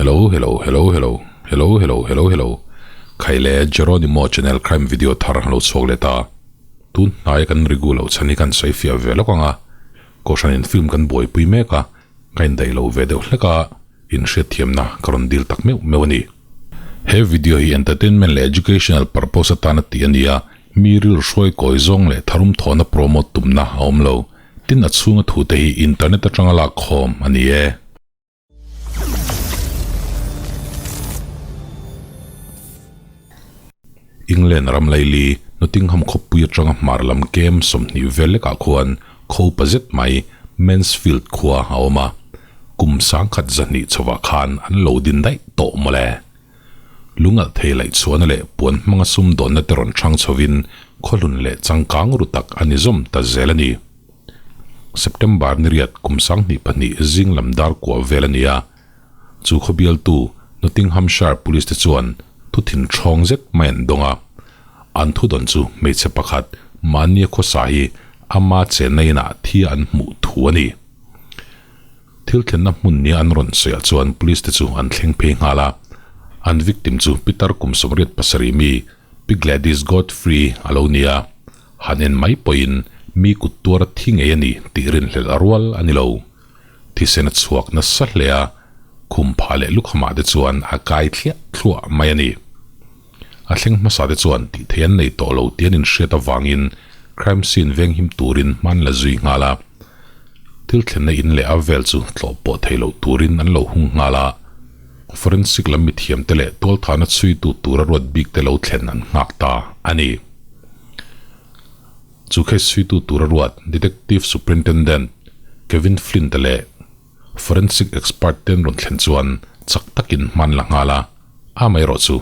Hello hello hello hello hello hello hello hello Khai le Jeronimo channel crime video thar lo chhuak leh ta. Tun hnaia kan rigu loh chhan hi kan sawi fiah ve lawk ang a, Kohhranin film kan buaipui mek a, ka indaih lo ve deuh hlek a, inhriatthiamna ka rawn dil tak meuh meuh a ni. He video hi entertainment leh educational purpose atana tih a ni a, mi rilru hruai kawi zawng leh tharum thawhna promote tumna a awm lo. Tin a chhunga thute hi internet atanga lak khawm a ni e. England ram laili Nottingham khawpui atanga hmar lam kem 20 vel lekah khuan kho pa zet mai Mansfield khua a awm a, kum 1200 chhovah khan an lo din daih tawh mawle. Lungalh thei laih chhuahna leh puan hmanga sumdawnna te rawn chhang chhovin khawhlun leh changkang ru tak a ni zawm ta zel a ni. September ni riat kum 2002 zing lam dar kuah vel a ni a, chu khawbialtu Nottinghamshire Police te chuan thu thin ṭhawng zet mai an dawng a. An thu dawn chu hmeichhe pakhat mahnia khawsa hi ama chenna inah thi an hmuh thu a ni. Thil thlenna hmun nia an rawn sawiah chuan police te chu an thleng phei nghal a, an victim chu pitar kum 87 mi Pi Gladys Godfrey a lo ni a, han en mai pawhin mi kut tuar a thi ngei a ni tih rinhlelh a rual a ni lo. Thisen a chhuak nasa hle a, khum phah leh lukhamah te chuan a kai thliah thluah mai a ni. A thleng hmasa te chuan tih theih an nei tawh lo tih an inhriat avangin crime scene venghim turin hman la zui nghal a. Thil thlenna in leh a vel chu tlawh pawh thei loh turin an lo hung nghal a. Forensic lam mithiam te leh tualthahna chhuitu tura ruat bik te lo thlen an nghak ta a ni. Chu case chhuitu tura ruat Detective Superintendent Kevin Flynn te leh Forensic expert te an rawn thlen chuan chak takin hman la nghal a. Amaherawh chu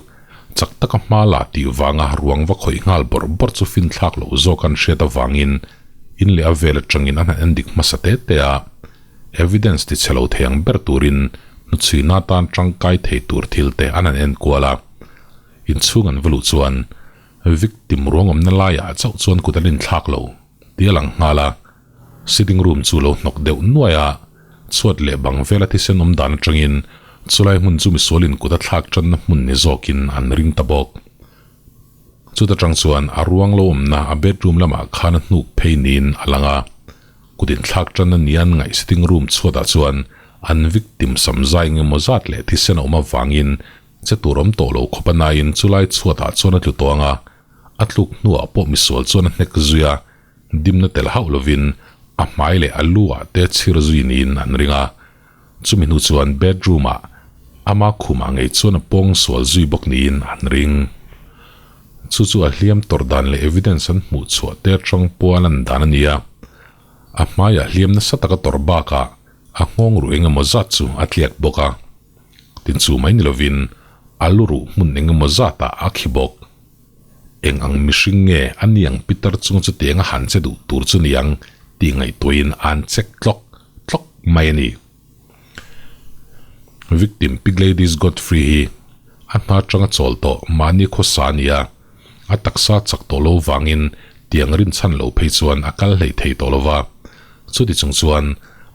chak taka hma la tih vanga ruang va khawih nghal bawrh bawrh chu finthlak loh zawk an hriat avangin in leh a vel atangin an han en dik hmasa te te a, evidence ti chhe lo thei ang ber turin hnuchhuina atan tangkai thei tur thil te an han en kual a. Inchhung an va luh chuan victim ruang awmna laiah chauh chuan kut an inthlak lo tih a lang nghal a. Sitting room chu lo hnawk deuh nuai a, chhuat leh bang vela thisen awm dan atangin chulai hmun chu misualin kut a thlak tanna hmun ni zawkin an ring ta bawk. Chuta tang chuan a ruang lo awmna a bedroom lamah khan a hnuk phei niin a lang a, kut inthlak tanna nia an ngaih sitting room chhuatah chuan an victim sam zai engemaw zat leh thisen a awm avangin che tur awm tawh lo khawp a naiin chulai chhuatah chuan a tlu tawng a, a tluk hnuah pawh misual chuan a hnek zui a. Dimna tel hauh lovin a hmai leh a lu ah te chhir zui niin an ring a, chumi hnu chuan bedroom ah ama khumah ngei chuan a pawng sual zui bawk niin an ring. Chu chu a hliam tawrh dan leh evidence an hmuh chhuah te atang pawh a lan dan a ni a, a hmaiah hliam nasa taka tawrh bakah a nghawng ruh engemaw zat chu a tliak bawk a, tin chu mai ni lovin a lu ruh hmun engemaw zatah a khi bawk. Eng ang mihring nge a ni ang Peter chung chu tiang a han che duh tur chu ni ang tih ngaihtuahin an check tlawk tlawk mai a ni. Victim Pi Gladys Godfrey hi a hna atanga chawl tawh mahni khawsa a ni a, a taksa chak tawh lo vangin tiang rinchhan lo phei chuan a kal hleih thei tawh lo va, chuti chung chuan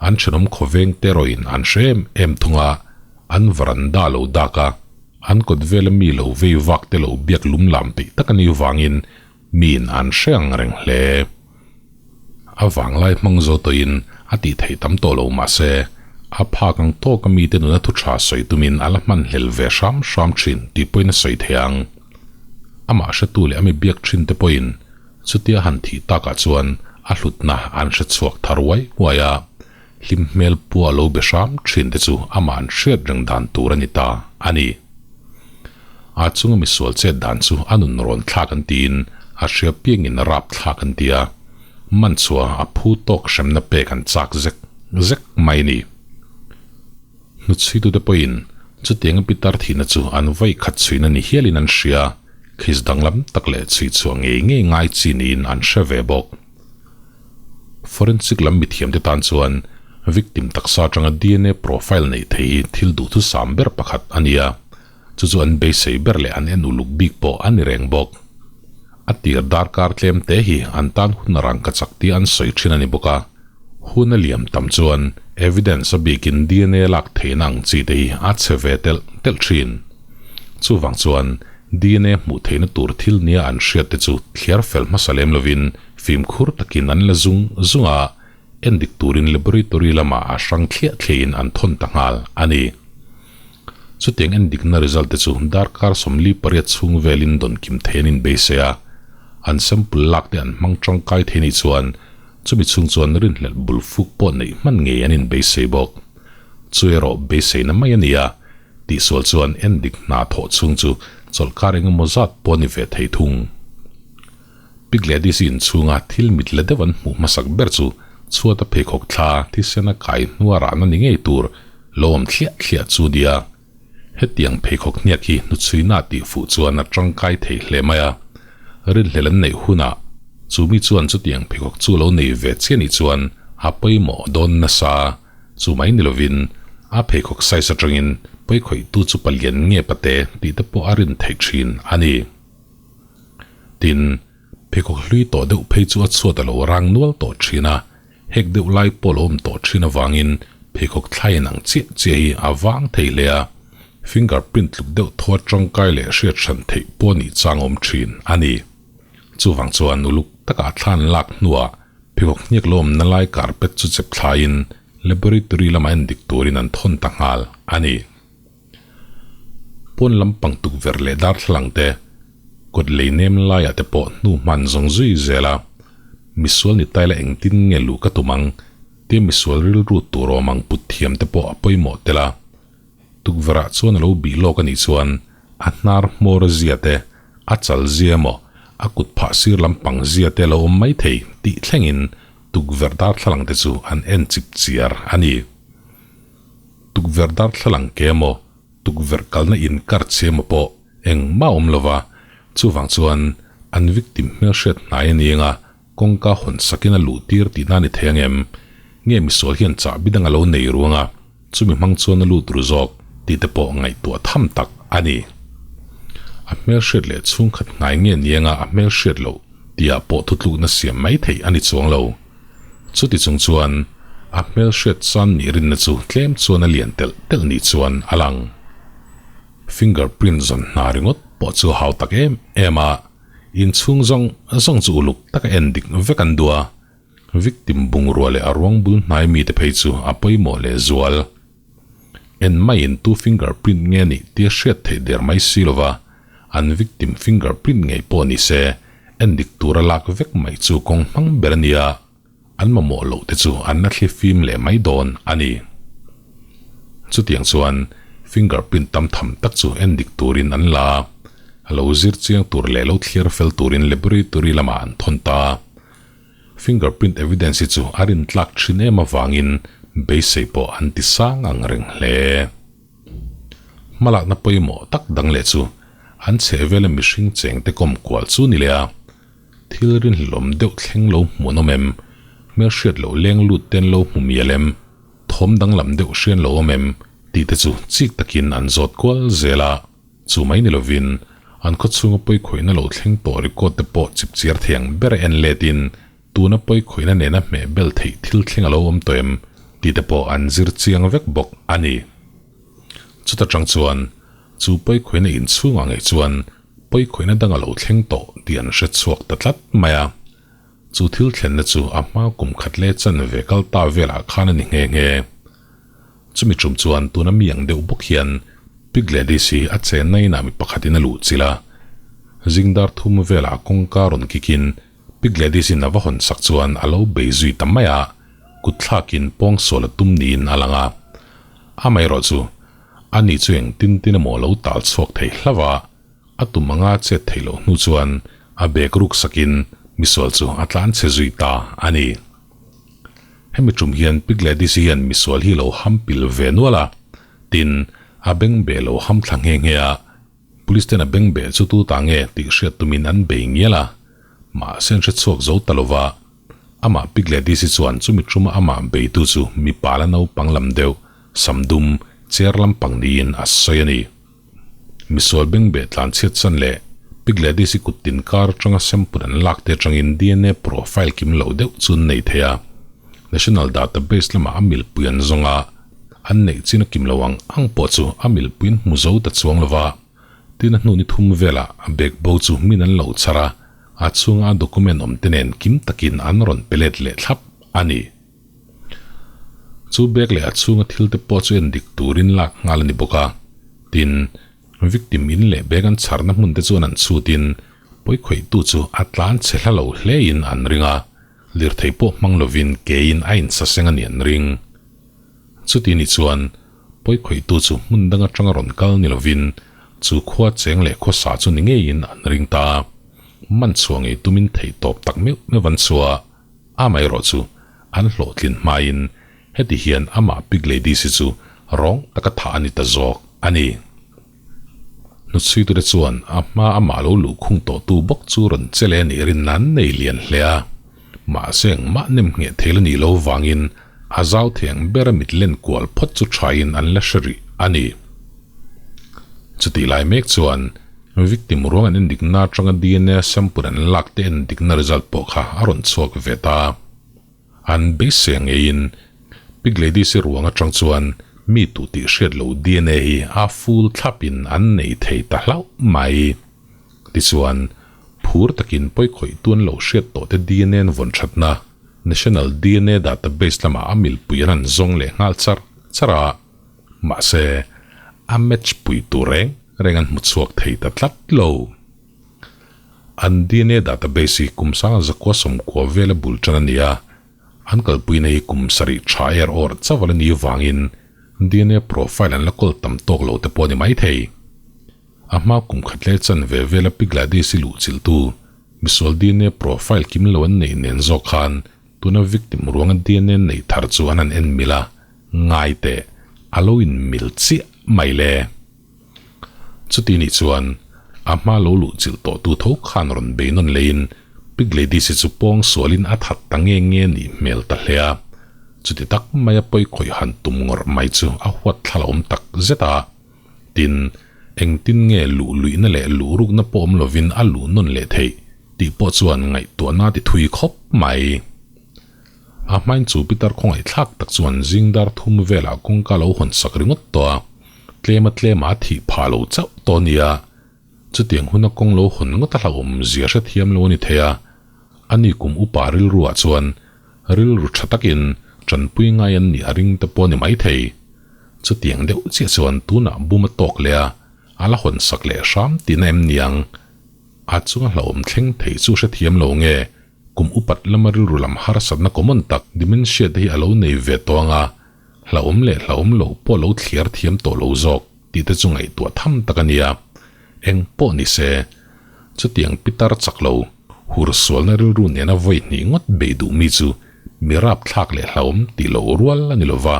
an thenawm khawveng te erawhin an hre em em thung a, an varanda lo dak a. An kawt vela mi lo vei vak te lo biak lum lam peih tak a nih vangin miin an hre ang reng hle. A vanglai hmang zo tawhin a tih theih tam tawh lo mahse, a phak ang tawka mite nuna thu tha sawi tumin a la hman hlel ve hram hram thin tih pawhin a sawi thei ang. Amah hretu leh a mi biak thin te pawhin chutia han thih takah chuan a hlutna an hre chhuak thar uai uai a. Hlim hmel pua lo be hram thin te chu amah an hriat reng dan tur a ni ta a ni. A chunga misual chet dan chu a nun rawn thlak an tiin a hria piangin a rap thlak an ti a, man chhuah a phu tawk hremna pek an chak zek zek mai a ni. Hnuchhuitute pawhin chutianga pitar thihna chu an vawi khat chhuina ni hialin an hria, khis danglam tak leh chhui chhuah ngei ngei ngai chi niin an hre ve bawk. Forensic lam mithiamte tan chuan victim taksa atanga dna profile neih thei hi thil duhthusam ber pakhat a ni a, chu chu an beisei ber leh an en uluk bik pawh a ni reng bawk. A tir darkar tlem te hi an tan hun rangka chak tia an sawi thin a ni bawk a. Hun a liam tam chuan evidence a bikin DNA lak theihna ang chi te hi a chhe ve telh telh thin. Chuvang chuan DNA hmuh theihna tur thil nia an hriat te chu thliar fel hmasa lem lovin fimkhur takin an la zung zung a, endik turin laboratory lamah a hrang thliah thliahin an thawn ta nghal a ni. Chutiang endikna result te chu darkar 48 chhung velin dawn kim thei an inbeisei a, an sample lak te an hmang tangkai thei nih chuan chumi chhung chuan rinhlelh bul fuk pawh neih hman ngei an inbeisei bawk. Chu erawh beiseina mai a ni a, tihsual chuan endik hna thawh chhung chu chawlhkar engemaw zat pawh a ni ve thei thung. Pi Gladys i inchhunga thil mit la deuh an hmuh hmasak ber chu chhuata pheikhawk thla thisena kai hnua rahna ni ngei tur lo awm thliah thliah chu nia. Hetiang pheikhawk hniak hi hnuchhuina tih fuh chuan a tangkai thei hle mai a. Rinhlel an neih hunah chu mi chuan chutiang pheikhawk chu lo nei ve chiah nih chuan a pawimawh dawn nasa. Chu mai ni lovin a pheikhawk size atangin pawikhawihtu chu palian nge pate tih te pawh a rin theih thin a ni. Tin, pheikhawk hlui tawh deuh phei chu a chhuat a lo rang nual tawh thin a, hek deuh lai pawh a lo awm tawh thin avangin pheikhawk thlai in ang chiah chiah hi a vang thei hle a, finger print tluk deuh thaw atangkai leh hriat hran theih pawh a nih chang awm thin a ni. Chuvang chuan uluk takah thlan lak hnuah pheikhawk hniak lo awmna lai carpet chu chep thlaiin laboratory lamah endik turin an thawn ta nghal a ni. Pawn lampang tukverh leh darthlalang te, kawt lei nem laiah te pawh hnu hman zawng zui zel a, misual ni taila engtin nge luh ka tum ang tia misual rilru tur awm ang put thiam te pawh a pawimawh tel a. Tukverhah chuan a lo bih lawk a nih chuan a hnar hmawr zia te, a chal zia emaw, a kut phah sir lampang zia te a lo awm mai thei tih thlengin tukverh darthlalang te chu an en chip chiar a ni. Tukverh darthlalang ke emaw, tukverh kalna in kar che emaw pawh engmah a awm lo va, chuvang chuan an victim hmelhriat hnai a ni anga kawngka hawn sakin a luh tir tihna a ni thei ang em? Nge misual hian chahbi dang a lo nei ruang a, chumi hmang chuan a lut ru zawk tih te pawh ngaihtuah tham tak a ni. A hmelhriat leh chhungkhat hnai nge ni anga a hmelhriat loh tihah pawh thutlukna siam mai theih a ni chuang lo. Chuti chung chuan a hmelhriat chan nih rinna chu tlem chuan a lian telh telh nih chuan a lang. Finger print zawn hna ringawt pawh chu a hau tak em em a, inchhung zawng zawng chu uluk taka en dik vek an duh a, victim bungrua leh a ruang bul hnai mite phei chu a pawimawh leh zual. En maiin tu finger print nge nih tia hriat theih der mai si lova, an victim finger print ngei pawh ni se, en dik tura lak vek mai chu kawng hmang ber a nia, an mamawh loh te chu an la thli fim leh mai dawn a ni. Chutiang chuan finger print tam tham tak chu en dik turin an la a, a lo zir chiang tur leh lo thliar fel turin laboratory lamah an thawn ta. Fingerprint evidence hi chu a rintlak thin em avangin beisei pawh an ti sang ang reng hle. Hmalakna pawimawh tak dang leh chu an chhehvela mihring chengte kawm kual chu ni leh a, thil rinhlawm deuh thleng lo hmuh an awm em, hmelhriat loh leng lut ten lo hmu mial em, thawm danglam deuh hrian lo awm em tih te chu chik takin an zawt kual zel a. Chu mai ni lovin, an khawchhunga pawikhawihna lo thleng tawh record te pawh chipchiar thei ang ber a en letin, tuna pawikhawihna nena hmeh bel theih thil thleng a lo awm tawh em tih te pawh an zir chiang vek bawk a ni. Chuta tang chuan, chu pawikhawihna inchhungah ngei chuan pawikhawihna dang a lo thleng tawh tih an hre chhuak ta tlat mai a. Chu thil thlenna chu a hma kum khat leh chanve kal ta velah khan a ni nghe nghe. Chumi tum chuan tuna mi ang deuh bawk hian Pi Gladys hi a chenna inah mi pakhatin a luh chilh a. Zingdar thum velah kawngka rawn kikin Pi Gladys in a va hawn sak chuan a lo bei zui ta mai a, kut thlakin pawngsual a tum niin a lang a. Amaherawh chu ani chu engtin tin emaw lo tal chhuak thei hlauh a, a tum anga chet theih loh hnu chuan a bag ruk sakin misual chu a tlan chhe zui ta a ni. Hemi tum hian Pi Gladys hian misual hi lo ham pil ve nual a, tin, a bengbeh lo ham thla nghe nghe a, Police ten a bengbeh chu tu ta nge tih hriat tumin an bei ngial a, mahse an hre chhuak zo ta lova. Amah Pi Gladys hi chuan chumi tuma amah beitu chu mipa la naupang lam deuh, samdum, chair lampang niin a sawi a ni. Misual bengbeh tlan chhiat chan leh Pi Gladys-i kut tin kar atanga sample an lak te atangin dna profile kim lo deuh chu an nei thei a. National Database lamah a milpui an zawng a, an neih chin a kim lo ang ang pawh chu a milpuiin hmu zo ta chuang lo va. Tin a hnu ni thum velah a bag bo chu min an lo chhar a, a chhunga a document awm te nen kim takin an rawn pe let leh thlap a ni. Chu bag leh a chhunga thil te pawh chu en dik turin lak nghal a ni bawk a. Tin, victim in leh bag an chharna hmun te chuan an chhutin pawikhawihtu chu a tlan chhe hla lo hlein an ring a, lirthei pawh hmang lovin kein a insaseng a ni an ring. Chuti ni chuan pawikhawihtu chu hmun dang atanga rawn kal ni lovin chu khua cheng leh khawsa chu ni ngeiin an ring ta a, man chhuah ngei tumin theih tawp tak meuh meuh an chhuah. Amaherawh chu an hlawhtlin hmain heti hian amah Pig Lady si chu rawng taka thah a ni ta zawk a ni. Hnutchhuitute chuan a hma amah lo luhkhung tawhtu bawk chu rawn che leh a nih rin nan nei lian hle a. Mahse engmah nem ngheh thei la nih lo vangin a zau thei ang bera mit len kual phawt chu thain an la hre rih a ni. Chutih lai mek chuan victim ruang an endikna atanga dna sample an lak te endikna result pawh kha a rawn chhuak ve ta. An beisei ngeiin Pig Lady si ruang atang chuan mi tu tih hriat lo dna hi a full thlapin an nei thei ta hlauh mai. Tichuan, phur takin pawikhawih tuan lo hriat tawh te dna an vawn thatna National dna Database lamah a milpui an han zawng leh nghal char char a. Mahse, a match pui tur reng reng an hmu chhuak thei ta tlat lo. An dna database hi kum sanga zakua sawmkua vela bul tan a ni a, an kalpuina hi kum sarih tha er awr chauh a la ni vangin dna profile an la kawl tam tawk lo te pawh a ni maithei. A hma kum khat leh chanve vela Pi Gladys i luhchilhtu misual dna profile kim lo an neih nen zawk khan Tuna victim ruanga dna neih thar chu an han en mil a, ngai teh, a lo in mil chiah mai le. Chuti nih chuan a hma lo luh chilh tawh tu tho khan rawn bei nawn leiin Pig Lady si chu pawng sualin a that ta nge nge nih hmel ta hle a. Chuti tak maia pawi khawih han tum ngawrh mai chu a huat thla la awm tak zet a. Tin, engtin nge luh luihna leh luh rukna pawh awm lovin a luh nawn leh theih tih pawh chuan ngaihtuahna ti thui khawp mai. A hmain chu pitar khawngaihthlak tak chuan zingdar thum velah kawngka lo hawn sak ringawt tawh a, tlema tlema a thih phah lo chauh tawh a nia. Chutiang huna kawng lo hawn ngawt a hlauhawm zia hrethiam lo a ni thei a, ani kum upa rilruah chuan Rilru tha takin tanpui ngai an nih a ring te pawh a ni maithei. Chutiang deuh chiah chuan tunah bum a tawk leh a, a la hawn sak leh hram tihna em niang? A chunga hlauhawm thleng thei chu hrethiam lo nge, kum upat lama rilru lam harsatna common tak dementia te hi a lo nei ve tawh anga, hlauhawm leh hlauhawm lo pawh lo thliar thiam tawh lo zawk tih te chu ngaihtuah tham tak a nia. Eng pawh ni se, chutiang pitar chak lo, Hur sualna rilru nena vawi hnih ngawt bei duh mi chu mi rapthlak leh hlauhawm tih loh rual a ni lova,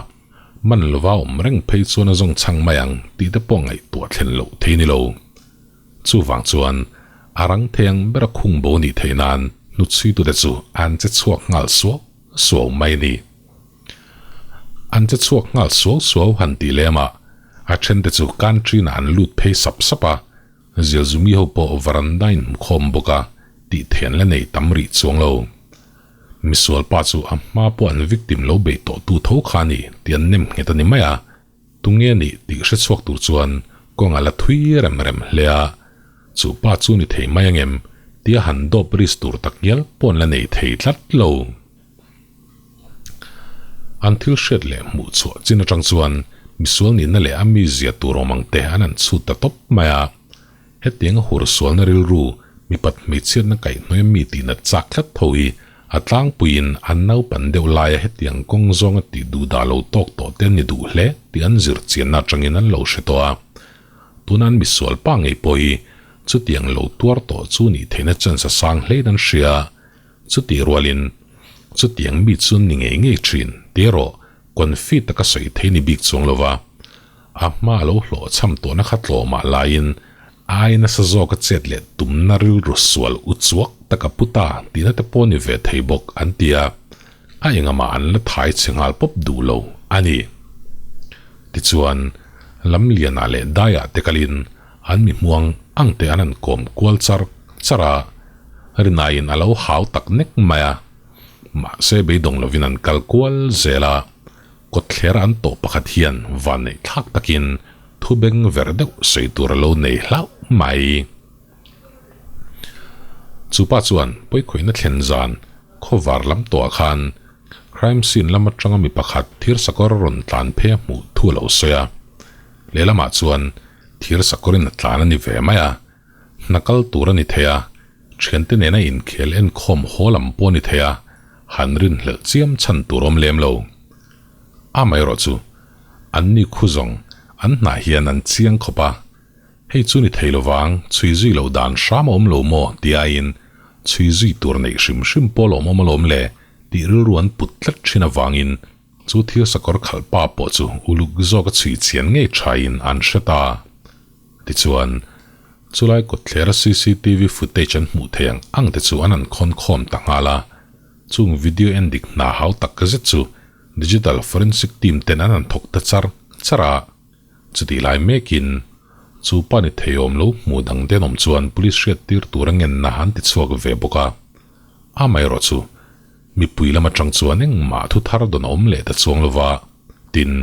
man lova awm reng phei chuan a zawng chhang mai ang tih te pawh ngaihtuah thlen loh thei ni lo. Chuvang chuan a rang thei ang bera khung bo nih theih nan hnutchhuitute chu an che chhuak nghal suau suau mai a ni. An che chhuak nghal suau suau han tih lemah a thente chu country-nah an lut phei sap sap a, Zialzumi ho pawh varanda in hmu khawm bawk a, tih theih an la nei tam rih chuang lo. Misual pa chu a hma pawh an victim lo bei tawh tu tho kha a ni tih an nem nghet a ni mai a, tunge a nih tih hre chhuak tur chuan kawng a la thui rem rem hle a, chu pa chu ni thei mai angem tia han dawp risk tur tak ngial pawh an la nei thei tlat lo. An thil hriat leh hmuh chhuah chin atang chuan misual nihna leh a mizia tur awm ang te an han chhut ta tawp mai a. Hetiang a hur sualna rilru mipat hmeichhiatna kaihhnawih a mi tihnat chak tlat tho hi a tlangpuiin an naupan deuh laia hetiang kawng zawnga tih duh dah lo tawk tawh te an ni duh hle tih an zir chianna atangin an lo hre tawh a. Tuna an misual pa ngei pawh hi chutiang lo tuar tawh chu nih theihna chance a sang hlein an hria. Chutih rualin, chutiang mi chu ni ngei ngei thin, ti erawh confi taka sawi thei ni bik chuang lova, a hma a lo hlawhchham tawhna kha tlawmah laiin ai nasa zawka chet leh tumna rilru sual u chuak taka pu ta tihna te pawh ni ve thei bawk an ti a, a engahmah an la thai chhe nghal pawp duh lo a ni. Tichuan, Lamlianah leh Daiah te kalin an mi hmuang ang te an han kawm kual char char a, rinaiin a lo hau tak nek mai a. Mahse beidawng lovin an kal kual zel a, kawtthler an tawh pakhat hian vanneih thlak takin thu beng ver deuh sawi tur a lo nei hlauh mai. Chupa chuan pawikhawihna thlen zan khawvar lam tawhah khan crime scene lam atanga mi pakhat thir sakawr rawn tlan phei a hmuh thu a lo sawi a, lehlamah chuan thir sakawrin a tlan a ni ve mai a, Hna kal tur a ni thei a, thiante nena inkhel enkhawm haw lam pawh a ni thei a, han rinhlelh chiam chhan tur awm lem lo. Amaherawh chu, anni khu zawng an hnah hian an chiang khawp a, hei chu ni thei lovang chhui zui loh dan hram a awm lo maw ti aiin chhui zui tur neih hrim hrim pawh lawmawm alawm le tih rilru an put tlat thin avangin chu thil sakawr khalh pa pawh chu uluk zawk a chhui chian ngei thain an hre ta. Tichuan, chulai kawtthlera cctv footage an hmuh theih ang ang te chu an han khawn khawm ta nghal a, chung video en dik hna hau tak zet chu digital forensic team ten an han thawk ta char char a. Chutih lai mekin, chu pa ni theiawm lo hmuh dang denawm chuan police hriat tir tur a ngenna an ti chhuak ve bawk a. Amaherawh chu, mipui lam atang chuan engmah thu thar dawn a awm leh ta chuang lova, Tin,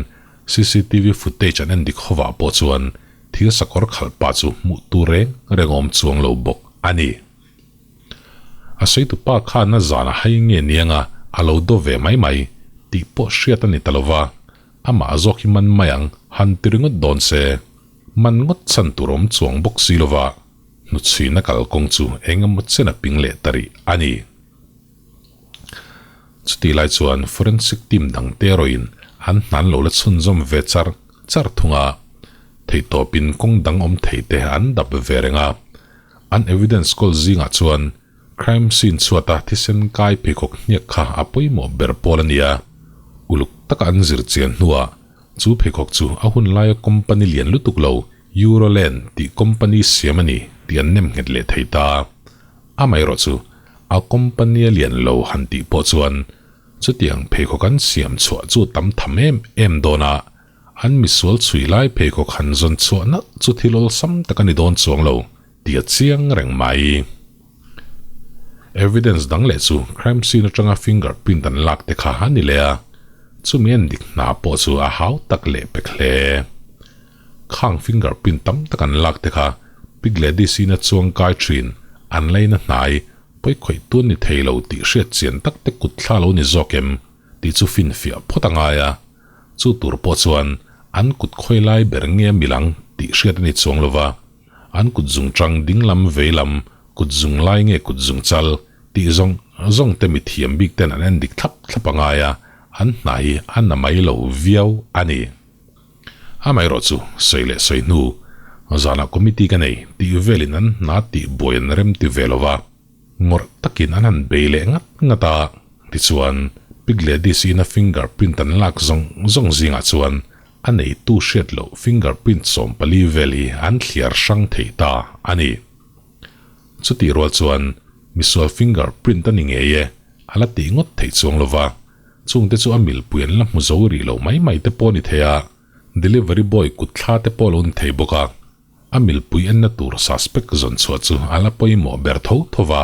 cctv footage an en dik hovah pawh chuan thil sakawr khalh pah chu hmuh tur reng reng awm chuang lo bawk a ni. A sawitu pa khan a zan a hai nge niang a, a lo daw ve mai mai tih pawh hriat a ni ta lova, amah zawk hi man mai ang han ti ringawt dawn se, man ngawt chhan tur awm chuang bawk si lova, hnuchhuina kalkawng chu eng emaw chen a ping leh ta rih a ni. Chutih lai chuan forensic team dangte erawhin an hnan lo la chhunzawm ve char char thung a, theihtawpin kawng dang awm theite an dap ve reng a. An evidence kawl zingah chuan crime scene chhuata thisen kai pheikhawk hniak kha a pawimawh ber pawl a ni a, uluk taka an zir chian hnuah chu pheikhawk chu a hun laia company lian lutuk lo Euroland tih company siam a ni tih an nem nghet leh thei ta. Amaherawh chu a company a lian lo han tih pawh chuan chutiang pheikhawk an siam chhuah chu tam tham em em dawn a, an misual chhui lai pheikhawk han zawn chhuah nalh chu thil awlsam tak a ni dawn chuang lo tih a chiang reng mai. Evidence dang leh chu crime scene atanga fingerprint an lak te kha a ni leh a, chumi en dik hna pawh chu a hau tak leh pek hle. Khang fingerprint tam tak an lak te kha Pi Gladys-in a chuang kai thin, an laina hnai, pawi khawih tuan ni thei lo tih hriat chian tak te kut thla lo ni zawk em tih chu finfiah phawt a ngai a. Chu tur pawh chuan an kut khawi lai ber nge a milang tih hriat a ni chuang lo va, an kut zung tang ding lam vei lam, kut zung lai nge kut zung chal tih zawng zawng te mithiam bik ten an en dik thlap thlap a ngai a, an hna hi a na mai lo viau a ni. Amaherawh chu sawi leh sawi hnu, zanah committee ka nei tih velin an hna tih buai an rem ti ve lova, ngawrh takin an han bei leh ngat ngat a, tichuan Pi Gladys ina finger print an lak zawng zawng zingah chuan a neitu hriat loh finger print 14 vel hi an thliar hrang thei ta a ni. Chutih rual chuan misual finger print a ni ngei e, a la tih ngawt theih chuang lova. Chungte chu a milpui an la hmu zo rih lo mai mai te pawh a ni thei a, delivery boy kut thla te pawh a lo ni thei bawk a, a milpui enna tur suspect zawn chhuah chu a la pawimawh ber tho tho va,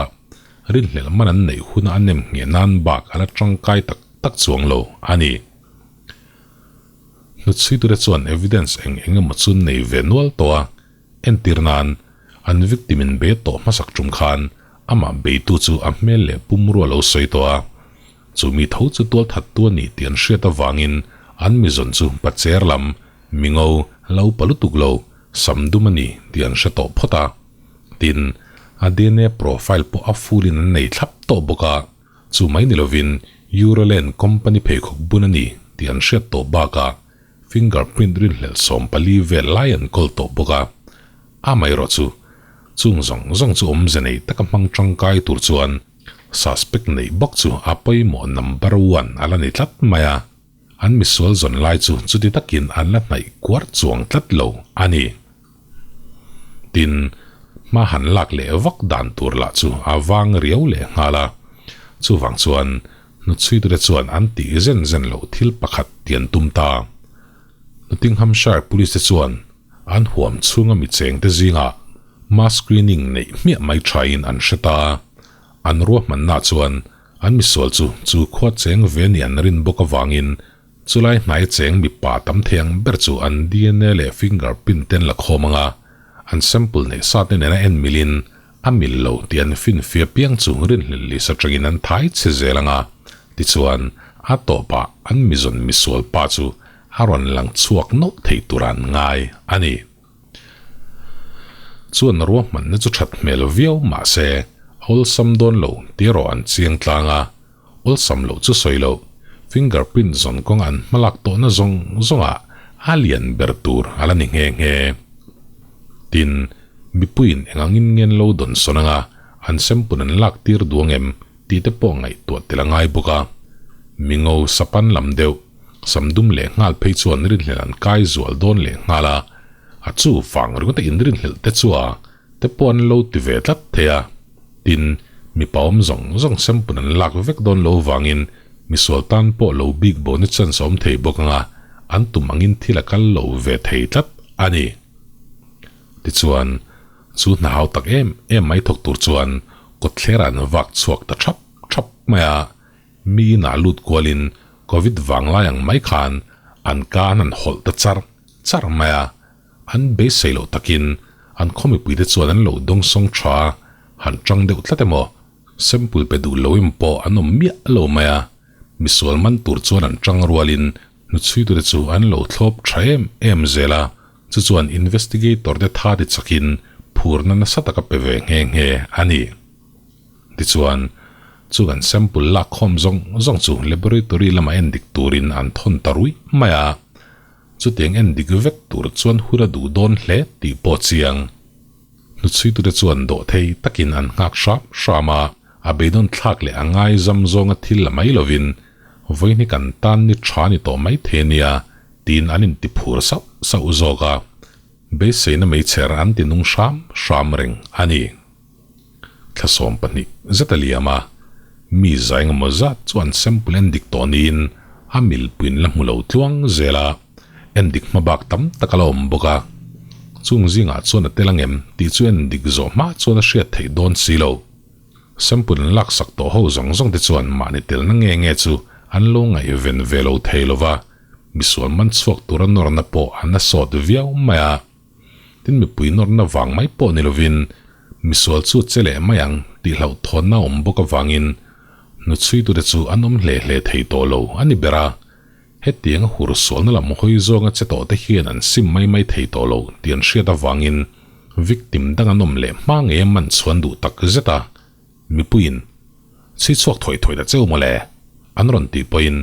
rinhlelh man an neih huna a nem ngheh nan bak a la tangkai tak tak chuang lo a ni. Hnuchhuitute chuan evidence eng eng emaw chu nei ve nual tawh a, entir nan an victim in be tawh hmasak tum khan amah beitu chu a hmel leh pumrua lo sawi tawh a, Chu mi tho chu tual thattu a ni tih an hriat avangin an mizawn chu pacher lam, mingo, lo pa lutuk lo, sam dum a ni tih an hre tawh phawt a. Tin, a dna profile pawh a full in an nei thlap tawh bawk a, chu mai ni lovin Euroland company pheikhawk bun a ni tih an hriat tawh bakah fingerprint rinhlelh 14 vel lai an kawl tawh bawk a. Amaherawh chu, chung zawng zawng chu awmze nei taka hmang tangkai tur chuan Suspect neih bawk chu a pawimawh number one a la ni tlat mai a, an misual zawn lai chu chuti takin an la hnaih kuar chuang tlat lo a ni. Tin, hma han lak leh vak dan tur lah chu a vang riau leh nghal a, chuvang chuan hnuchhuitute chuan an tih zen zen loh thil pakhat ti an tum ta. Nottinghamshire Police te chuan an huam chhunga mi chengte zingah Mass screening neih hmiah mai thain an hre ta. An ruahmanna chuan An misual chu chu khua cheng ve nih an rin bawk avangin chulai hnai cheng mipa tam thei ang ber chu an DNA leh fingerprint te an la khawm ang a, an sample neih sa te nena en milin a mil lo tih an finfia piang chu rinhlelh list atangin an thai chhe zel ang a, tichuan a tawpah an mizawn misual pa chu a rawn lang chhuak nawlh thei tur an ngai a ni. Chuan ruahmanna chu that hmel viau mah se awlsam dawn lo tih erawh an chiang tlang a, awlsam loh chu sawi loh, fingerprint zawn kawnga an hmalak tawhna zawng zawngah a lian ber tur a la ni nghe nghe. Tin, mipuiin eng angin ngen lo dawn sawn anga an sempun an lak tir duang em tih te pawh ngaihtuah tel a ngai bawk a. Mingo sapan lam deuh, sam dum leh nghal phei chuan rinhlelh an kai zual dawn leh nghal a, a chu vang ringawt a inrinhlelh te chu a te pawh an lo ti ve tlat thei a. Tin, mipa awm zawng zawng sempun an lak vek dawn lo vangin misual tan pawh lo bik bona chance a awm thei bawk ang a, an tum angin thil a kal lo ve thei tlat a ni. Tichuan, chu hna hau tak em em mai thawk tur chuan kawtthler an vak chhuak ta thap thap mai a, mi inah lut kualin Covid vanglai ang mai khan an ka an han hawlh ta char char mai a, an beisei loh takin an khaw mipuite chuan an lo dawngsawng tha a, han tang deuh tlat emaw, sample pe duh loin pawh an awm miah lo mai a, misual man tur chuan an tang rualin hnuchhuitute chu an lo thlawp tha em em zel a. Chu chuan investigator te tha ti chakin phurna nasa taka pe ve nghe nghe a ni. Tichuan, chu kan sample lak khawm zawng zawng chu laboratory lama en dik turin an thawn ta ruih mai a. Chutiang en dik vek tur chuan hun a duh dawn hle tih pawh chiang. Hnuchhuitute chuan dawh thei takin an nghak hram hram a, a beidawn thlak leh a ngaizam zawnga thil la mai lovin vawihni kan tan ni tha ni tawh mai thei a nia tiin an inti phur sauh sauh zawk a, beiseina meichher an ti nung hram hram reng a ni. Thla 12 zet a liam a, mi zai engemaw zat chu an sample en dik tawh niin a milpuiin la hmu lo tluang zel a, en dik hma bak tam tak a la awm bawk a. Chung zingah chuan a tel angem tih chu en dik zawh hma chuan a hriat theih dawn si lo. Sample an laksak tawh ho zawng zawng te chuan mahni telna nge nge chu an lo ngaihven ve lo thei lo va, misual man chhuak tura nawrna pawh an a sawt viau mai a. Tin mipui nawrna vang mai pawh ni lovin misual chu che leh mai ang tih hlauhthawnna a awm bawk avangin hnuchhuitute chu an awm hle hle thei tawh lo a ni ber a. Hetiang a hur sualna lam hawi zawnga che tawh te hian an sim mai mai thei tawh lo tih an hriat avangin victim dang an awm leh hma ngei a man chhuan duh tak zet a, mipuiin chhui chhuak thawi thawi ta cheu mawle an rawn tih pawhin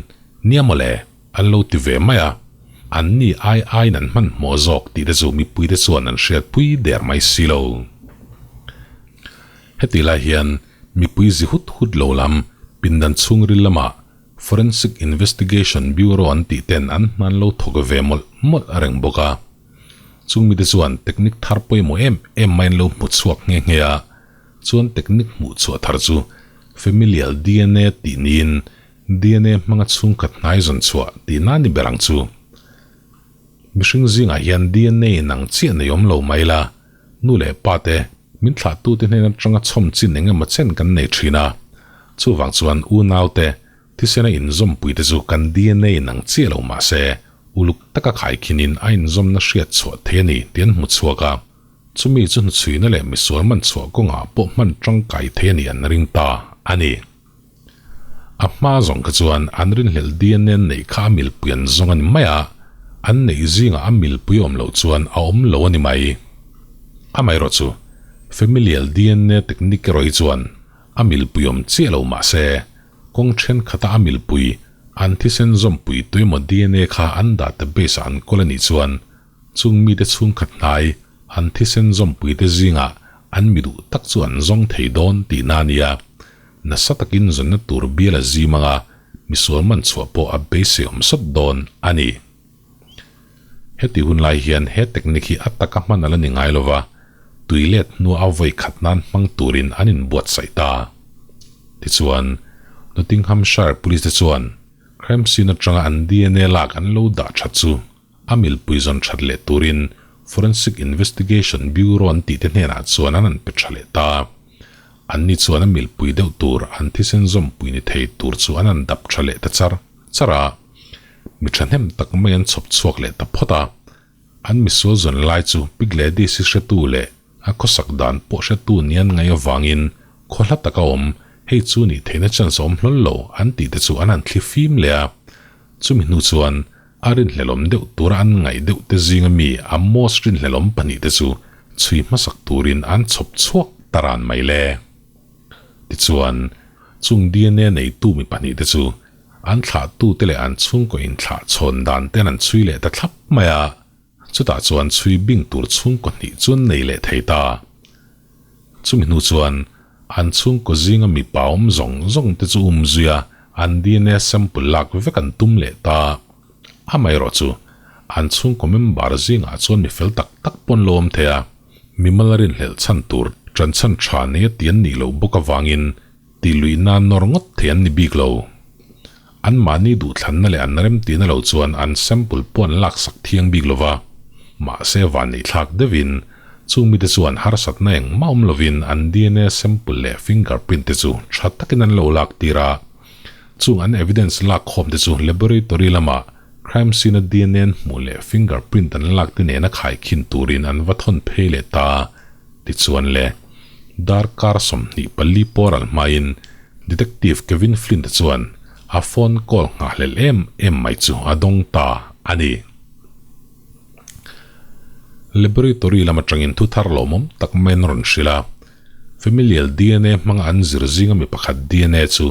nia mawle an lo ti ve mai a, an ni ai aiin an hmanhmawh zawk tih te chu mipuite chuan an hriatpui der mai si lo. Heti lai hian mipui zi hut hut lo lam pindan chhungril lamah Forensic Investigation Bureau an tih ten an hman lo thawk ve mawlh mawlh a reng bawk a. Chung mite chuan technique thar pawimawh em em mai an lo hmu chhuak nghe nghe a, chuan technique hmuh chhuah thar chu Familial dna tih niin dna hmanga chhungkhat hnai zawn chhuah tih na ni ber ang chu. Mihring zingah hian dna in ang chiah nei awm lo mai la, nu leh pa te Min thlahtute hnen atanga chhawm chin eng emaw chen kan nei thin a, chuvang chuan unaute thisena inzawmpuite chu kan dna in ang chiah lo mah se, uluk taka khaikhinin a inzawmna hriat chhuah thei a ni tih an hmu chhuak a, chumi chu hnuchhuina leh misual man chhuah kawngah pawh hman tangkai thei a nih an ring ta a ni. A hma zawng kha chuan an rinhlelh dna neih kha a milpui an zawng a ni mai a, an neih zingah a milpui awm loh chuan a awm lo a ni mai. Amaherawh chu, familial dna technique erawh hi chuan a milpui awm chiah lo mah se, kawng thenkhatah a milpui an thisen zawmpui tuemaw dna kha an database ah an kawl a nih chuan chung mite chhungkhat hnai an thisen zawmpuite zingah an mi duh tak chu an zawng thei dawn tihna a nia. Nasa takin zawnna tur bial a zim anga misual man chhuah pawh a beisei awm sawt dawn a ni. Heti hun lai hian he technique hi a taka hman a la ni ngai lova, tui let hnua a vawi khat nan hmang turin an inbuatsaih ta. Tichuan, Nottinghamshire Police te chuan crime scene atanga an dna lak an lo dah that chu a milpui zawn that leh turin Forensic Investigation Bureau an tihte hnenah chuan an han pe tha leh ta. Anni chuan a milpui deuh tur an thisen zawmpui ni thei tur chu an han dap tha leh ta char char a. Mi thahnem tak mai an chhawp chhuak leh ta phawt a. An misual zawn lai chu Pi Gladys-i hretu leh a khawsak dan pawh hretu ni an ngaih avangin khaw hla taka awm, hei chu nih theihna chance a awm hlawl lo an tih te chu an han thli fim leh a. Chumi hnu chuan a rinhlelawm deuh tura an ngaih deuh te zinga mi Amos rinhlelawm pahnihte chu chhui hmasak turin an chhawp chhuak ta ran mai le. Tichuan, chung DNA neitu mi pahnihte chu an thlahtute leh an chhungkaw inthlah chhawn dan ten an chhui leh ta thlap mai a, chutah chuan chhui bing tur chhungkaw hnih chu an nei leh thei ta. Chumi hnu chuan an chhungkaw zinga mipa awm zawng zawng te chu um zui a, an DNA sample lak vek an tum leh ta. Amaherawh chu an chhungkaw member zingah chuan mi fel tak tak pawh an lo awm thei a, mimal a rinhlelh chhan tur ṭan chhan ṭha nei a ti an nih loh bawk avangin tih luih nan nawr ngawt thei an ni bik lo. Anmahni duhthlanna leh an remtihna lo chuan an sample pawh an laksak thiang bik lo va, mahse vanneihthlak deuhin chung mite chuan harsatna engmah awm lovin an DNA sample leh fingerprint te chu tha takin an lo lak tir a. Chung an evidence lak khawm te chu laboratory lamah crime scene a DNA an hmuh leh fingerprint an lak te nena khaikhin turin an va thawn phei leh ta. Tichuan le, darkar 24 pawh ral hmain Detective Kevin Flint-a chuan a phone call nghahhlelh em em mai chu a dawng ta a ni. Laboratory lam atangin thu thar lawmawm tak maiin a rawn hrilh a, Familial DNA hmanga an zir zinga mi pakhat DNA chu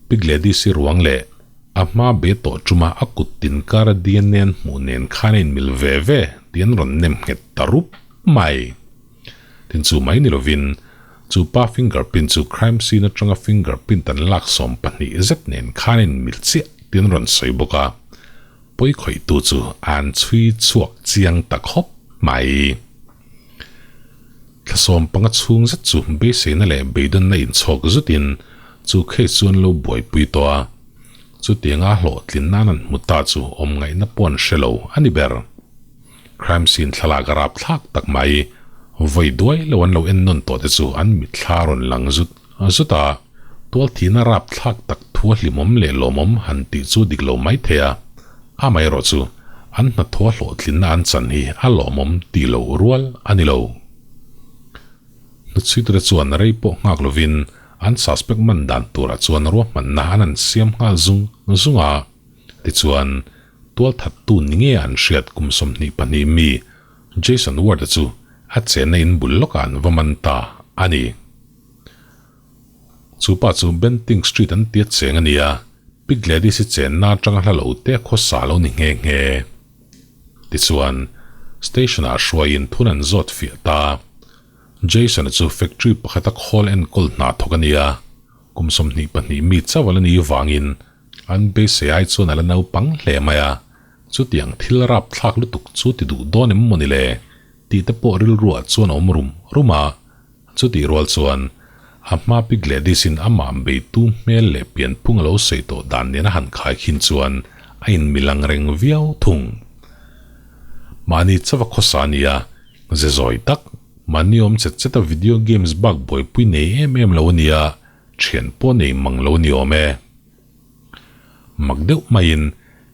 Pi Gladys-i ruang leh a hma be tawh tuma a kut tin kara DNA an hmuh nen khan a inmil ve ve tih an rawn nem nghet ta rup mai. Tin chu mai ni lovin, chu pa fingerprint chu crime scene atanga fingerprint an lak 12 zet nen khan in mil chiah tiin rawn sawi bawk a, pawi khawihtu chu an chhui chhuak chiang ta khawp mai. Thla 15 chhung zet chu beiseina leh beidawnna inchhawk zutin chu case chu an lo buaipui tawh a, chutianga hlawhtlin nan an hmu ta chu awm ngaihna pawh an hre lo a ni ber. Crime scene thlalak a rapthlak tak mai, vawi duai lo an lo en nawn tawh te chu an mitthla rawn lang zut zut a, tualthihna rapthlak tak thu a hlimawm leh lawmawm han tih chu dik lo mai thei a, amaherawh chu an hnathawh a hlawhtlinna an chan hi a lawmawm tih loh rual a ni lo. Hnuchhuiture chuan rei pawh nghak lovin an suspect man dan turah chuan ruahmanna an han siam nghal zung zung a, tichuan Tualthattu ni nge an hriat kum 22 mi Jason Ward-a chu a chenna in bul lawkah an va man ta a ni. Chu pa chu Bentinck Street an tia cheng a ni a, Pi Gladys-i chenna atanga hla lo te khawsa lo ni nghe nghe. Tichuan, station-ah hruaiin thun an zawt fiah ta. Jason-a chu factory pakhata khawl enkawl hna thawk a ni a, kum 22 mi chauh a la ni vangin An beisei ai chuan a la naupang hle mai a, chutiang thil rapthlak lutuk chu ti duh dawn em maw ni le? tih te pawh rilruah chuan a awm rum rum a. Chutih rual chuan a hma pi Gladys-in amah beitu hmel leh pianphung a lo sawi tawh dan nen a han khaikhin chuan a inmil ang reng viau thung. Mahni chauha khawsa a ni a, ze zawi tak, mahni awm chet chet a video games bak buaipui nei em em lo a ni a, Thian pawh nei mang lo ni awm e. Mak deuh maiin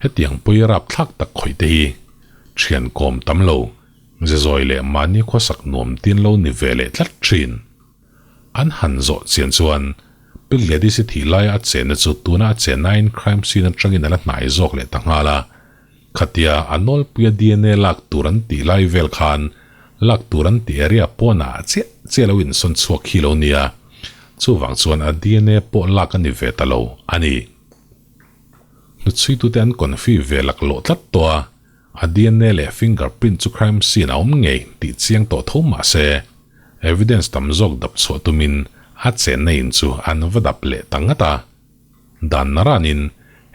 hetiang pawi rapthlak tak khawih te hi thian kawm tam lo, ze zawi leh mahni khawsak nuam tin lo ni ve leh tlat thin. An han zawh chian chuan Pi Gladys-i thih laia a chenna chu tuna a chennain crime scene atangin a la hnai zawk leh ta nghal a. Khatia a nawlpuia DNA lak tur an tih lai vel khan lak tur an tih area pawnah chiah chiah lo insawn chhuak khi lo nia, chuvang chuan a DNA pawh lak a ni ve ta lo a ni. Hnuchhuitute an confi ve laklawh tlat tawh a, a DNA leh fingerprint chu crime scene a awm ngei tih chiang tawh tho mah se, evidence tam zawk dap chhuah tumin a chenna in chu an va dap leh ta ngat a. Dan naranin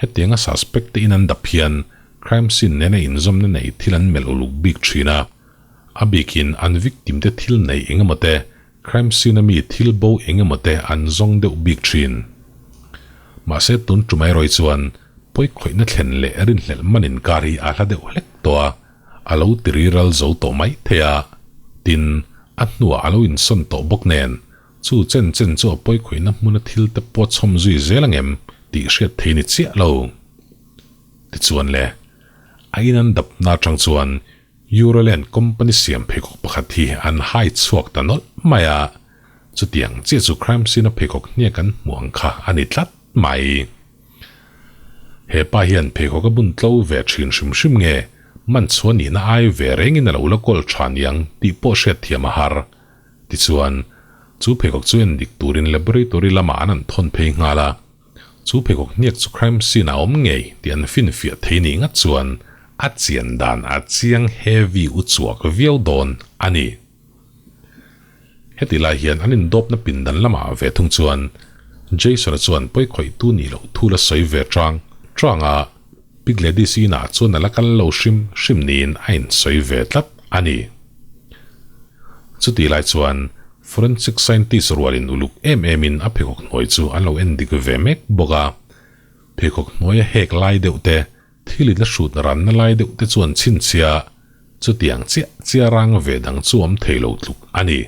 hetianga suspect te in an dap hian crime scene nena inzawmna nei thil an melh uluk bik thin a. A bikin an victim te thil nei eng emaw te, crime scene a mi thil bo eng emaw te an zawng deuh bik thin. Mahse tun tumai rawih chuan pawi khawihna thlen leh rinhlelh man inkar hi a hla deuh hlek tawh a, a lo tiriral zo tawh mai thei a. Tin, a hnuah a lo insawn tawh bawk nen. Chu chen chen chu a pawi khawihna hmuna thil te pawh chhawm zui zel ang em tih hriat thei ni chiah lo. Tichuan le, a in an dapna atang chuan Euroland company siam pheikhawk pakhat hi an hai chhuak ta nawlh mai a, chutiang chiah chu crime scene a pheikhawk hniak an hmuh ang kha a ni tlat mai. He pa hian pheikhawk a bun tlo ve thin hrim hrim nge man chhuah nihna ai ve rengin a lo la kawl tha niang tih pawh hriatthiam a har. Tichuan, chu pheikhawk chu en dik turin laboratory lamah an an thawn phei nghal a. Chu pheikhawk hniak chu crime scene ah awm ngei tih an finfiah thei nih ngat chuan a chian dan a chiang heavy u chuak viau dawn a ni. Heti lai hian an indawpna pindan lamah ve thung chuan Jason-a chuan pawikhawihtu nih loh thu la sawi ve chang chang a, Pi Gladys-i inah chuan a la kal lo hrim hrim niin a insawi ve tlat a ni. Chutih lai chuan Forensic scientist rualin uluk em emin a pheikhawk hnuai chu an lo en dik ve mek bawk a. Pheikhawk hnuaia hek lai deuh te, thil in la hrut ranna lai deuh te chuan chhinchhia chutiang chiah chiah rang ve dang chu awm thei lo tluk a ni.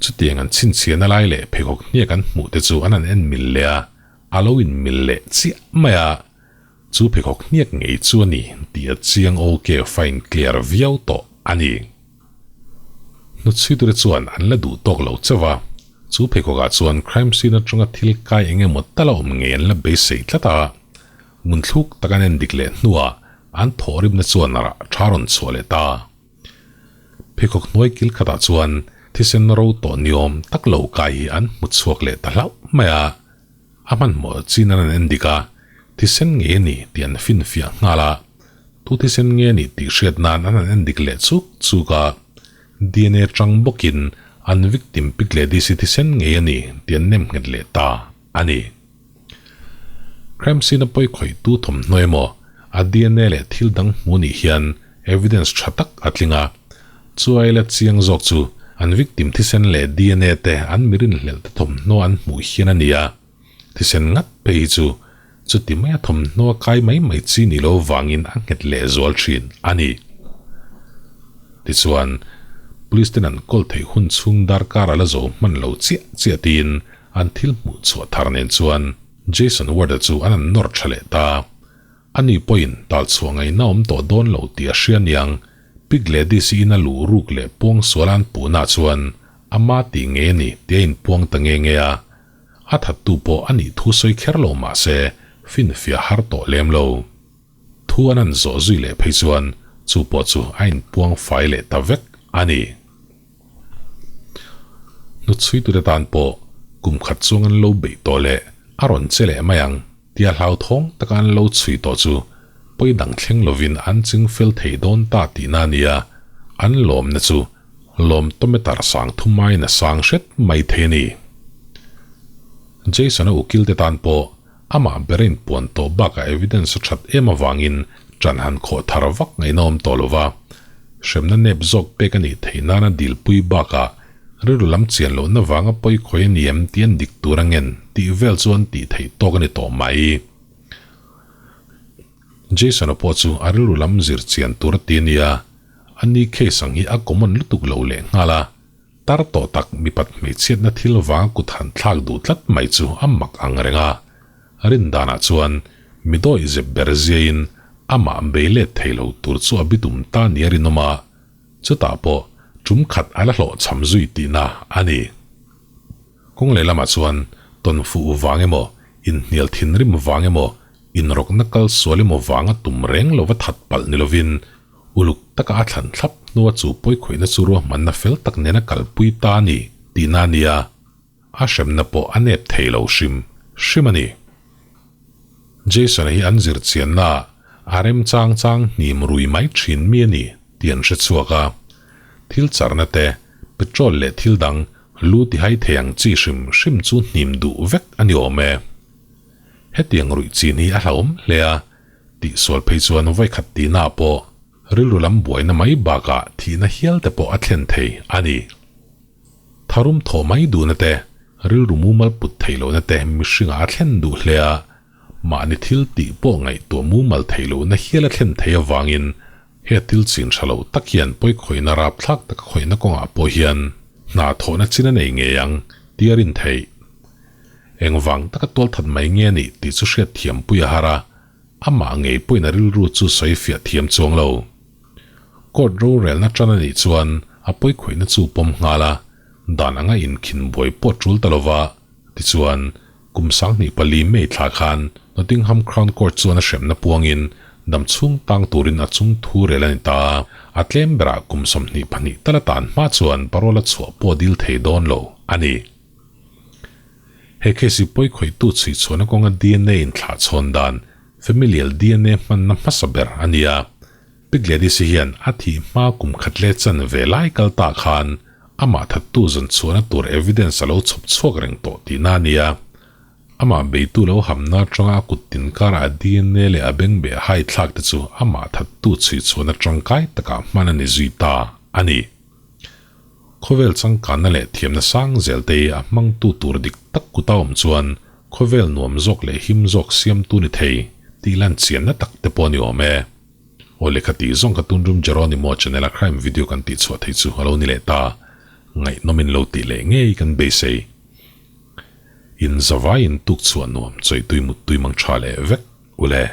Chutiang an chhinchhiahna lai leh pheikhawk hniak an hmuh te chu an han en mil leh a, a lo in mil leh chiah mai a. Chu pheikhawk hniak ngei chu a ni tih a chiang ok fine clear viau tawh a ni. Hnuchhuiture chuan an la duh tawk lo chauh a, chu pheikhawkah chuan crime scene atanga thil kai eng emaw tal a awm ngei an la beisei tlat a. Ngunthluk tak an en dik leh hnuah an thawhrimna chuan rah tha rawn chhuah leh ta. Pheikhawk hnuai kil khatah chuan thisen ro tawh niawm tak lo kai hi an hmu chhuak leh ta hlauh mai a. A hmanhmawh chin an an en dik a, thisen nge a ni tih an finfiah nghal a, tu thisen nge a nih tih hriat nan an han en dik leh chuk chuk a, DNA chang bawkin an victim Pick leh DC thisen ngei a ni tih an nem nghet leh ta a ni. Crime scene a pawi khawihtu thawmhnaw emaw a DNA leh thil dang hmu nih hian evidence tha tak a tling a, chuai la chiang zawk chu an victim thisen leh DNA te an mi rinhlelh te thawmhnaw an hmuh hian a ni a, thisen ngat phei hi chu chuti maia thawmhnaw a kai mai mai chi ni lo vangin a nghet leh zual thin a ni. Tichuan, police ten an kawl theih hun chhung darkar a la zo hman lo chiah chiah tiin an thil hmuh chhuah thar nen chuan Jason Ward-a chu an an nawr tha leh ta. Ani pawhin tal chhuah ngaihna awm tawh dawn lo tih a hria niang, Pi Gladys-i in a luh ruk leh puang sual an puhna chuan ama tih nge a ni tih a inpuang ta nge nge a. A thattu pawh a nih thu sawi kher lo mah se finfiah har tawh lem lo. Thu an han zawh zui leh phei chuan chu pawh chu a inpuang fai leh ta vek a ni. Hnuchhuitute tan pawh kum khat chuang an lo beih tawh leh a rawn che leh mai ang tia hlauthawng taka an lo chhui tawh chu pawi dang thleng lovin an ching fel thei dawn ta tihna a nia, an lawmna chu lawm tometer sang thumaiin a sang hret mai thei a ni. Jason-a ukilte tan pawh amah ber a inpuan tawh bakah evidence a that em avangin ṭan han khawh thar vak ngaihna awm tawh lova, hremna nep zawk pek a nih theih nana dilpui bakah rilru lam chian lohna vanga pawi khawi a ni em tih an dik tur a ngen tih vel chu an tih theih tawk a ni tawh mai. Jason-a pawh chu a rilru lam zir chian tur a ti a nia, a ni case ang hi a common lutuk lo leh nghal a, tar tawh tak mipat hmeichhiatna thil vanga kut han thlak duh tlat mai chu a mak ang reng a, Rindanah chuan mi dawih zep ber ziain amah bei let thei lo tur chu a bitum ta nia rinawm a, chutah pawh tum khat a la hlawhchham zui tihna a ni. Kawng lehlamah chuan tawn fuh vang emaw, inhnial thinrim vang emaw, inrawkna kal sual emaw vanga tum reng lova that palh ni lovin uluk taka a thlan thlap hnua chu pawikhawihna chu ruahmanna fel tak nena kalpui ta a ni tihna a nia. A hremna pawh a nep thei lo hrim hrim a ni. Jason-a hi an zir chianna a rem chang chang hnim rui mai thin mi a ni tih an hre chhuak a. Thil charna te, petrol leh thil dang lu tihai thei ang chi hrim hrim chu hnim duh vek a ni awm e. Hetiang ruih chin hi a hlauhawm hle a, tihsual phei chuan vawikhat tihna pawh rilru lam buaina mai bakah thihna hial te pawh a thlen thei a ni. Tharum thawh mai duhna te, rilru mumal put theih lohna te mihringah a thlen duh hle a, mahni thil tih pawh ngaihtuah mumal theih lohna hial a thlen theih avangin he thil chin tha lo tak hian pawikhawihna rapthlak taka khawihna kawngah pawh hian hna thawhna chin a nei ngei ang. tia rin theih. Engvang taka tualthat mai nge a nih tih chu hriat thiam pui a har a, amah ngei pawhin a rilru chu sawi fiah thiam chuang lo. Court rorelna tan a nih chuan a pawikhawihna chu pawm nghal a, dan anga inkhin buai pawh tul ta lova, tichuan kum 24 May thla khan Nottingham Crown Court chuan a hremna puangin dam chhung tang turin a chung thu rel a ni ta. A tlem berah kum 24 tal a tan hma chuan parole a chhuah pawh dil thei dawn lo a ni. He case hi pawikhawihtu chhuichhuahna kawnga dna inthlah chhawn dan, familial dna hmanna hmasa ber a ni a. Pi Gladys-i hian a thih hma kum khat leh chan ve lai kal ta khan amah thattu zawn chhuahna tur evidence a lo chhawp chhuak reng tawh tihna a ni a. Amah beitu lo hamna atanga a kut tin karah a dna leh a bengbeh hai thlak te chu amah thattu chhui chhuahna tangkai takah hman a ni zui ta a ni. Khawvel changkanna leh thiamna sang zel te hi a hmangtu tur dik tak kuta awm chuan khawvel nuam zawk leh him zawk siamtu ni thei tih lan chianna tak te pawh a ni awm e. Aw lehkha tih zawng ka tun rum Jeronimo channel a crime video kan tih chhuah theih chu a lo ni leh ta. Ngaihnawm in lo tih leh ngei kan beisei. In zavai in tuk chhuah nuam chawih tui mut tui mang tha leh vek ule.